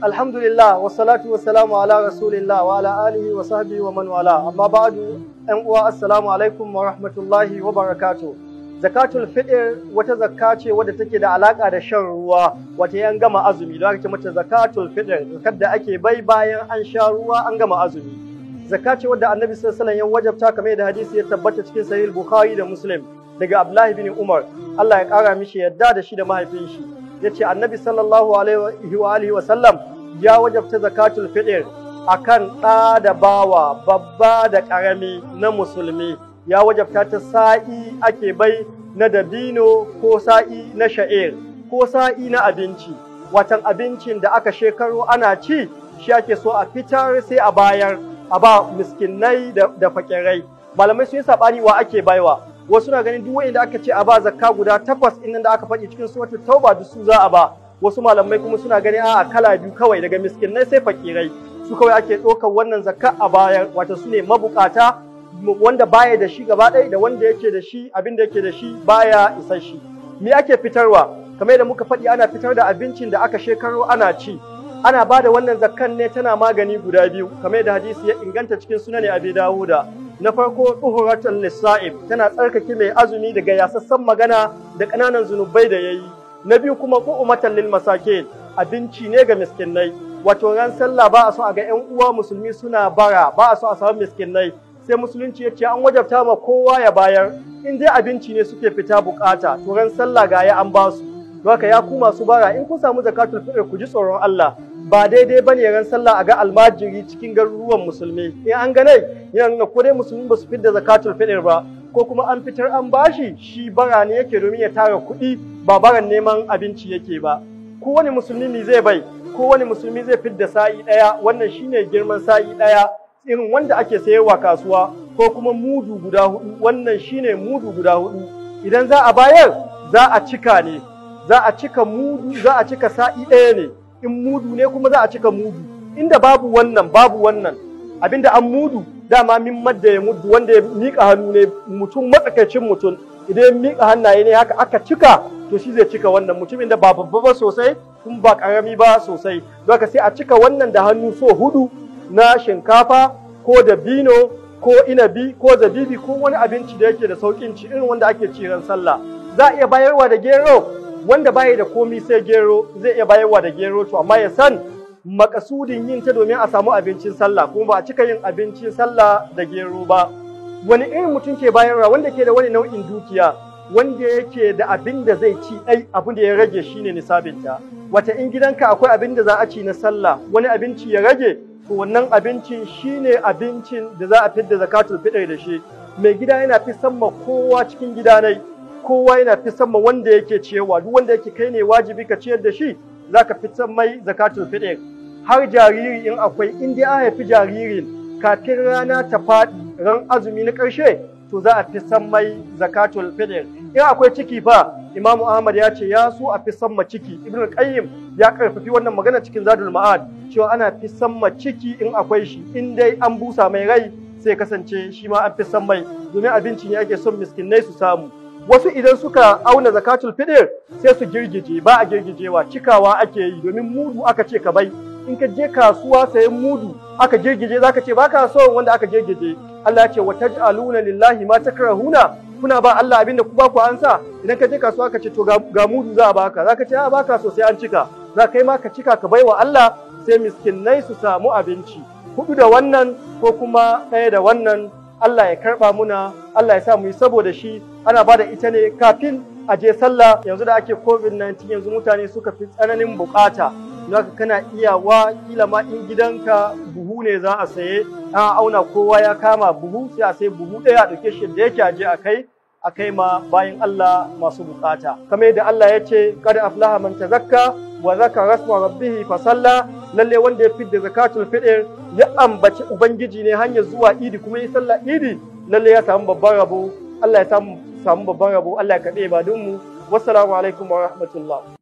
Alhamdulillah, wassalatu wassalamu ala rasulillah wa ala alihi wa sahbihi wa man wala. Amma ba'du, ‘yan uwa, assalamu alaikum wa rahmatullahi wa barakatuh. Zakatul fitr wata zakka ce wadda take da alaka da shan ruwa, wata yan gama azumi, don ake mata zakatul fitr, zakar da ake bai bayan an sha ruwa an gama azumi. Zakka ce wadda Annabi sallallahu alaihi wasallam ya wajabta, kamar yadda hadisi ya tabbata cikin Sahih Bukhari da Muslim daga Abdullahi bin Umar, Allah ya kara mishi yadda da shi da mahaifin shi. Yace Annabi sallallahu alaihi wa alihi wa sallam ya wajabta zakatul fitr akan ɗa da bawa, babba da ƙarami na musulmi. Ya wajabta ta sa'i ake bai na dabino, ko sa'i na sha'ir, ko sa'i na abinci. Watan abincin da aka shekaru ana ci, shi ake so a fitar sai a bayar, a ba miskinai da fakirai. Malamai sun yi saɓani wa ake baiwa. Wasu na ganin duk wanda aka ce a ba zakka guda 8 inda da aka faɗi cikin suratul Tauba duk su za a ba. Wasu malamai kuma suna ganin a'a, kala biyu kawai, daga miskinai sai fakirai, su kawai ake ɗaukar wannan zakka a bayar, wato su ne mabukata, wanda baya da shi gaba ɗaya da wanda yake da shi, abin da yake da shi baya isa shi. Me ake fitarwa? Kamar yadda muka faɗi, ana fitar da abincin da aka shekaro ana ci. Ana ba da wannan zakkan ne tana magani guda biyu, kamar yadda hadisi ya inganta cikin Sunan Abi Dawuda. Na farko, tuhuratan lisa'ib, tana tsarkake mai azumi daga yasassan magana da ƙananan zunubai da yayi. Na biyu kuma, qu'umatan lil masakin, abinci ne ga miskinai. Wato ran sallah ba a so a ga ƴan uwa musulmi suna bara, ba a so a samu miskinai. Sai musulunci ya ce an wajabta ma kowa ya bayar, in dai abinci ne suke fita bukata, to ran sallah ga ya an ba su. Don haka, ya ku masu bara, in kun samu zakatul fitr, ku ji tsoron Allah. Ba daidai bane ran sallah a ga almajiri cikin garuruwan musulmi. In an ganai, yana nuna ko dai musulmi ba su fidda zakatul fitr ba, ko kuma an fitar an bashi, shi bara ne yake domin ya tara kuɗi, ba baran neman abinci yake ba. Kowane musulmi ne zai bai, kowane musulmi zai fidda sa'i ɗaya, wannan shine girman sa'i ɗaya irin wanda ake sayarwa kasuwa, ko kuma mudu guda 4, wannan shine mudu guda 4. Idan za a bayar, za a cika ne, za a cika mudu, za a cika sa'i ɗaya ne. In mudu ne kuma, za a cika mudu. Inda babu wannan, babu wannan abinda an mudu, dama min madda ya muddu, wanda ya miƙa hannu ne, mutum matsakaicin mutum, idan ya miƙa hannaye ne haka aka cika, to shi zai cika wannan, mutumin da ba babba ba sosai kuma ba ƙarami ba sosai. Don haka sai a cika wannan da hannu so 4 na shinkafa ko dabino ko inabi ko zabibi ko wani abinci da yake da sauƙin ci, irin wanda ake ci ran sallah. Za a iya bayarwa da gero. Wanda baya da komi sai gero zai iya bayarwa da gero, to amma ya san makasudin yin ta domin a samu abincin sallah, kuma ba a cika yin abincin sallah da gero ba. Wani irin mutum ke bayarwa? Wanda ke da wani nau'in dukiya, wanda yake da abin da zai ci ɗai, abin da ya rage shine nisabinta. Wata in gidanka akwai abin da za a ci na sallah, wani abinci ya rage, to wannan abincin shine abincin da za a fidda zakatul fitr da shi. Mai gida yana fi ma kowa cikin gidanai, kowa yana fi ma wanda yake ciyarwa. Duk wanda yake kai ne wajibi ka ciyar da shi, zaka fi mai zakatul fitr. Har jariri in akwai, in dai an haifi jaririn kafin rana ta faɗi ran azumi na ƙarshe, to za a fi san mai zakatul fitr. In akwai ciki fa? Imamu Ahmad ya ce ya so a fi san ma ciki. Ibn Qayyim ya karfafi wannan magana cikin Zadul Ma'ad cewa ana fi san ma ciki in akwai shi, in dai an busa mai rai, sai kasance shi ma an fi san mai, domin abinci ne ake son miskinai su samu. Wasu idan suka auna zakatul fitr sai su girgije. Ba a girgijewa, cikawa ake yi, domin mudu aka ce ka bai. In ka je kasuwa sayan mudu aka girgije, zaka ce baka so wanda aka girgije. Allah ya ce wa taj'aluna lillahi ma takrahuna, kuna ba Allah abinda ku ba ku ansa. Idan ka je kasuwa ka ce to ga mudu za a baka, zaka ce a baka so, sai an cika. Za kai ma ka cika ka baiwa Allah, sai miskinai su samu abinci. Hudu da wannan ko kuma ɗaya da wannan. Allah ya karba muna, Allah ya sa mu yi saboda shi. Ana bada ita ne kafin a je sallah. Yanzu da ake COVID-19, yanzu mutane suka fi tsananin bukata. Haka kana iyawa, kila ma in gidanka buhu ne za a saye, an auna kowa ya kama buhu, sai a sai buhu ɗaya, a ɗauke shi da yake, aje a kai ma bayin Allah masu bukata. Kamar yadda Allah ya ce, qad aflaha man tazakka wa zakara rasma rabbih fa salla. Lalle wanda ya fidda zakatul fitr, ya ambaci ubangiji ne hanyar zuwa idi, kuma yi sallah idi, lalle ya samu babban rabo. Allah ya samu babban rabo, Allah ya karɓe ibadunmu. Wassalamu alaikum wa rahmatullah.